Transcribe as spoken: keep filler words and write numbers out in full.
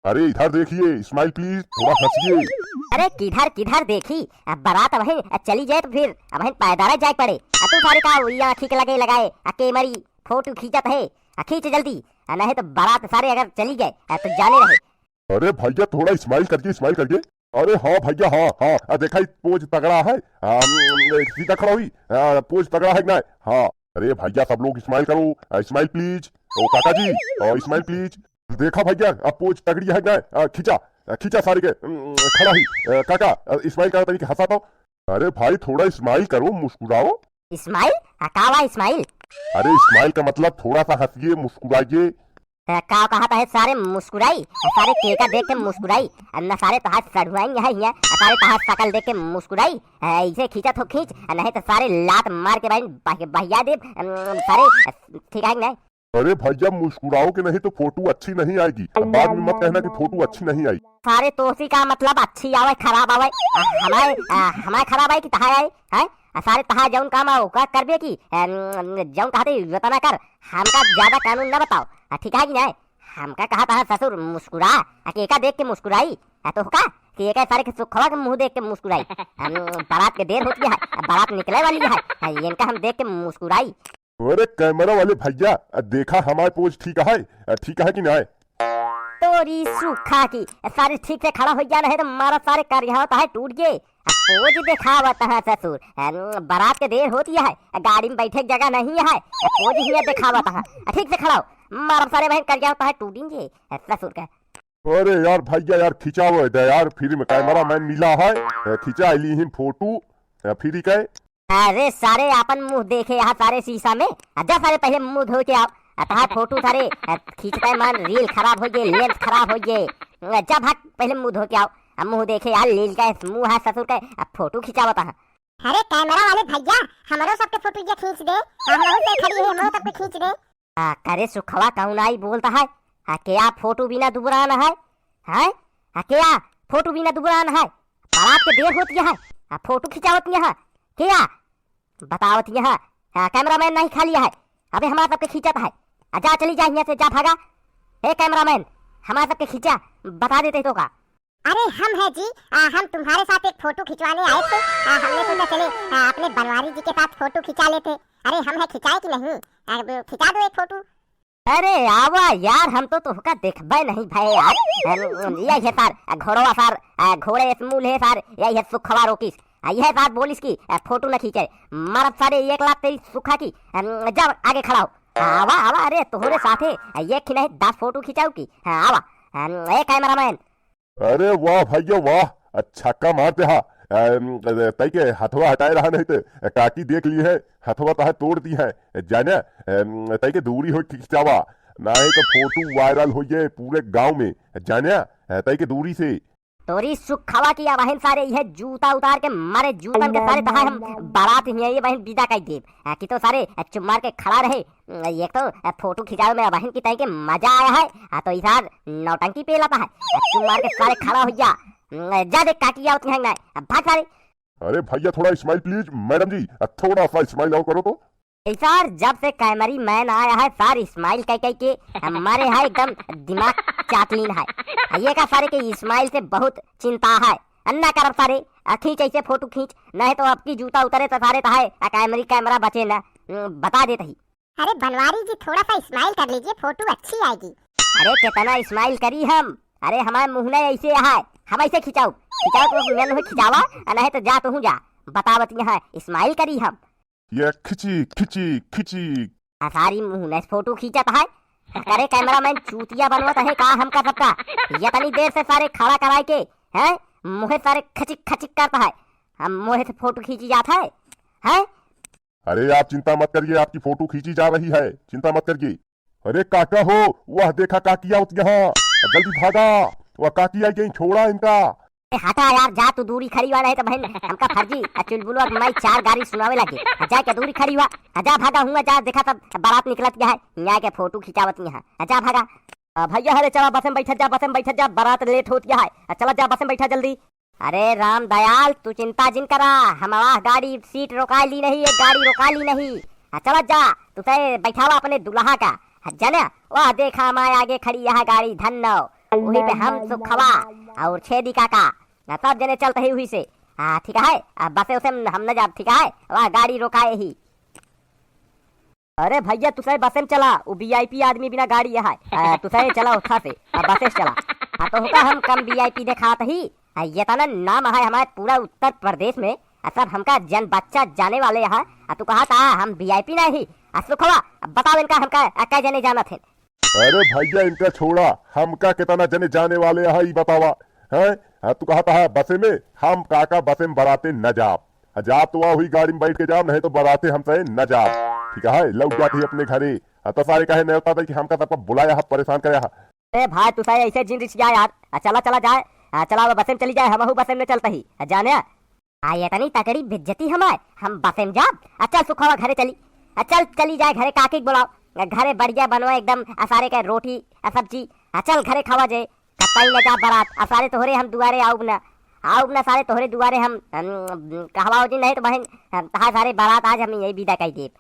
अरे इधर देखिए, smile please, थोड़ा हंसिए। अरे किधर, किधर देखी? अब बारात अबहिन चली जाए तो फिर अबहिन पैदल जाए पड़े। आ तू सारे का वही आँखी के लगे लगाए, आ के मरी फोटो खींचत है, आ खींच जल्दी, आ नहीं तो बारात सारे अगर चली गए, आ तो जाने रहे। अरे भैया थोड़ा smile करिए, smile करिए। अरे हाँ भैया, हाँ, हाँ, आ देखा, ई pose तगड़ा है। आ, हम्म, सीधा खड़ा हुई, आ, pose तगड़ा है कि नहीं? हाँ। अरे भैया सब लोग smile करो, आ, smile please। ओ काका जी, आ, smile please। देखा भैया, अब pose तगड़ी है कि नहीं? आ, खींचा, आ, खींचा सारे के, हम्म, खड़ा ही। आ, काका, आ, smile करा तनी के हंसा तो। अरे भाई थोड़ा smile करो, मुस्कुराओ। Smile? आ, का बा smile? अरे smile का मतलब थोड़ा सा हंसिए, मुस्कुराइए। अ, का कहत है सारे मुस्कुराई? अ, सारे केका देख के मुस्कुराई? अ, न सारे तोहार सढ़ुआई है हियाँ, अ, सारे तोहार शकल देख के मुस्कुराई? अ, ऐसे खींचत हो खींच, अ, नहीं तो सारे लात मार के बहिन बह-, बहिया देब, अम, सारे, अ, ठीक है कि नहीं? अरे भैया मुस्कुराओ कि नहीं तो फोटो अच्छी नहीं आएगी। अब बाद में मत कहना कि फोटो अच्छी नहीं आई। सारे तोसी का मतलब अच्छी आवे खराब आवे? अ, हमारे, अ, हमारे खराब आए कि तहार आए? हैं? आ सारे तहार जौन काम आओ का करबे की, अम, जौन कहते उतना कर, हमका ज्यादा कानून न बताओ। आ, ठीक है कि नहीं? हमका कहा तहार ससुर मुस्कुरा, आ केका देख के मुस्कुराई, आ तो का कि एका सारे के सुखवा के मुंह देख के मुस्कुराई। अम, बारात के देर होती है, आ बारात निकले वाली है, आ इनका हम देख के मुस्कुराई। अरे कैमरा वाले भैया, आ देखा हमार pose ठीक है, आ ठीक है कि नहीं? तोरी सुखा की, सारे ठीक से खड़ा हो जा, नहीं तो मारा सारे कर यहाँ तो है टूट गए। आ pose देखावत है ससुर, अम, बारात के देर होती है, गाड़ी में बैठे के जगह नहीं है, आ pose ही देखावत है। आ ठीक से खड़ा हो, मारा सारे बहन कर यहाँ तो है टूटेंगे, आ ससुर का। अरे यार भैया यार खिंचावे दे यार, free में cameraman मिला है, आ खिंचा ली ही फोटो, आ free के। अरे सारे आपन मुंह देखे यहाँ सारे शीशा में। आ जा सारे पहले मुंह धो के आओ। आ तहार फोटो सारे, आ, खींचते मन reel खराब हो गए, lens खराब हो गए। आ जा भाग पहले मुंह धो के आओ। आ मुंह देखे यार लील का मुंह है ससुर का, आ फोटो खिंचावता है। अरे कैमरा वाले भैया, हमरो सबके फोटो ये खींच दे। हमरो से खड़ी है, हमरो सबके खींच दे। आ, करे सुखवा कौन आई बोलता है? आ, क्या फोटो बिना दुबरान है? हैं? आ, क्या फोटो बिना दुबरान है? बारात के देर होती है। आ, फोटो खिंचावत यहाँ। क्या? बतावत यहाँ। आ, cameraman नहीं खाली है। अबे हमारा सबके खींचत है। आ, जा चली जा यहाँ से, जा भागा। ए cameraman, हमारा सबके खींचा, बता देते तो का। अरे हम है जी, आ, हम तुम्हारे साथ एक फोटो खिंचवाने आए थे। आ, हमने सोचा चले, आ, अपने बनवारी जी के साथ फोटो खिंचा लेते। अरे हम है खिंचाए कि नहीं? आ, खिंचा दो एक फोटो। अरे आवा यार, हम तो तोहका देखबे नहीं भए यार। अम, यही है सार, आ, घोड़वा सार, आ, घोड़े से मूल है सार, यही है सुखवा रोकिस। आ, यह सार बोलिस की, आ, फोटो न खींचे। मारब सारे एक लात तेरी सुखा की। अम, जा आगे खड़ा हो। आवा, आवा, अरे तोहरे साथे, आ, एक ही नहीं दस फोटो खिंचाऊ की। हाँ, आवा। अम, ए cameraman, अरे वाह भैया वाह, अच्छा का मारते हा। अम, तई के हथवा हटाए रहा नहीं तो काकी देख ली है, हथवा तहा तोड़ दी है। जाने, अम, तई के दूरी हो खिंचावा, नहीं तो फोटो viral हो जाए पूरे गांव में। जाने, अ, तई के दूरी से। तोरी सुखवा की अबहिन सारे यह जूता उतार के मारे जूतन के सारे तहा हम बारात ही है ये बहिन विदा कर देब। आ, कि तो सारे, आ, चुप मार के खड़ा रहे। एक तो, आ, फोटो खिंचावे में अबहिन की तई के मजा आया है, आ तो इसार नौटंकी पेलत है। आ, चुप मार के सारे खड़ा हो जा। जा देख काकी आवत हैं ना, आ, भाग सारे। अरे भैया थोड़ा smile please, madam जी, आ, थोड़ा सा smile और करो तो। इसार जब से cameraman आया है, सार smile कह कह के हमारे है एकदम दिमाग चाटलीन है। आ, ये का सारे के smile से बहुत चिंता है। अन्ना करब सारे, आ, खींच ऐसे फोटो खींच, नहीं तो अब की जूता उतरे तो सारे तहाए, आ, कैमरी camera बचे ना, उम, बता देत ही। अरे बनवारी जी, थोड़ा सा smile कर लीजिए, फोटो अच्छी आएगी। अरे कितना smile करी हम, अरे हमारे मुंह नहीं ऐसे है, हम ऐसे खिंचाऊ, खिंचाऊ तो मैं नहीं खिंचावा, आ नहीं तो जा तू जा, बतावत यहाँ smile करी हम। ये खिंची, खिंची, खिंची। आ सारी मुंह नहीं फोटो खींचत है, करे cameraman चूतिया बनवत है का हमका सबका, इतनी देर से सारे खड़ा कराए के, हैं? मुहे सारे खचिक खचिक करता है, हम मुहे से फोटो खींची जात है, हैं? अरे आप चिंता मत करिए, आपकी फोटो खींची जा रही है, चिंता मत करिए। अरे काका हो, वह देखा काकी आवत यहाँ, जल्दी भागा, वह काकी आई गई, छोड़ा इनका। ए, हटा यार, जा तू दूरी खड़ी हुआ, नहीं तो बहन हमका फर्जी आ चुलबुलवा के माई चार गारी सुनावे लगे। आ जा के दूरी खड़ी हुआ, आ जा भागा हुआ, जा देखा सब बारात निकलत गया है, यहाँ के फोटो खिंचावत यहाँ। आ जा भागा। आ भैया, अरे चला बस में बैठत जा, बस में बैठत जा, बारात late होत गया है। आ चला जा बस में बैठा जल्दी। अरे राम दयाल, तू चिंता जिन करा, हम आवाह गाड़ी seat रोका ली नहीं, एक गाड़ी रोका ली नहीं। हाँ, चला जा, तू से बैठावा अपने दुल्हा का। हाँ, जाना, वह देखा माय आगे खड़ी यह गाड़ी, धन्नो। वही पे हम सुखवा और छेदी काका, ना सब जने चलत ही वही से। हाँ, ठीक है, अब बसे उसे हम, हम न जाब, ठीक है, वह गाड़ी रोकाए ही। अरे भैया, तू सही बसे में चला, वो वीआईपी आदमी बिना गाड़ी है। आ, तू सही चला उठा से, आ, बसे से चला। आ, तो होगा हम कम वीआईपी देखात ही। आ, ये तना नाम है हमारे पूरा उत्तर प्रदेश में। आ, सब हमका जन बच्चा जाने वाले यहाँ। आ, तू कहा था हम वीआईपी नहीं। आ, सुखवा, अब बताओ इनका हमका, आ, कै जने जानत है? अरे भैया, इनका छोड़ा, हमका कितना जने जाने वाले हैं, ई बतावा। हैं? हाँ, तू कहता है बसे में, हम काका बसे में बराते न जाब। हाँ, जाब तो वह हुई गाड़ी में बैठ के जाब, नहीं तो बराते हमसे न जाब। ठीक है, लौट जाती है अपने घरे। हाँ, तो सारे कहे नेवता दे कि हमका सबका बुलाया है, परेशान करे है। अरे भाई, तू सही ऐसे जिन रिसिया यार। आ, चला, चला जाए। आ, चला, वो बसे में चली जाए, हमहू बसे में चलते ही। आ, जाने? आ, इतनी तगड़ी बेइज्जती हमार, हम बसे में जाब? आ, चल सुखवा घरे चली। आ, चल, चली जाए घरे, काकी के बुलाओ। आ, घरे बढ़िया बनवा एकदम, आ, सारे के रोटी, आ, सब्जी। आ, चल घरे खावा जे। कतई न जा बरात, आ, सारे तोहरे हम दुआरे आउब ना। आउब ना सारे तोहरे दुआरे हम, हम, कहवा हो जी, नहीं तो बहन, हम, तहार सारे बरात आज हम यही विदा कर देब।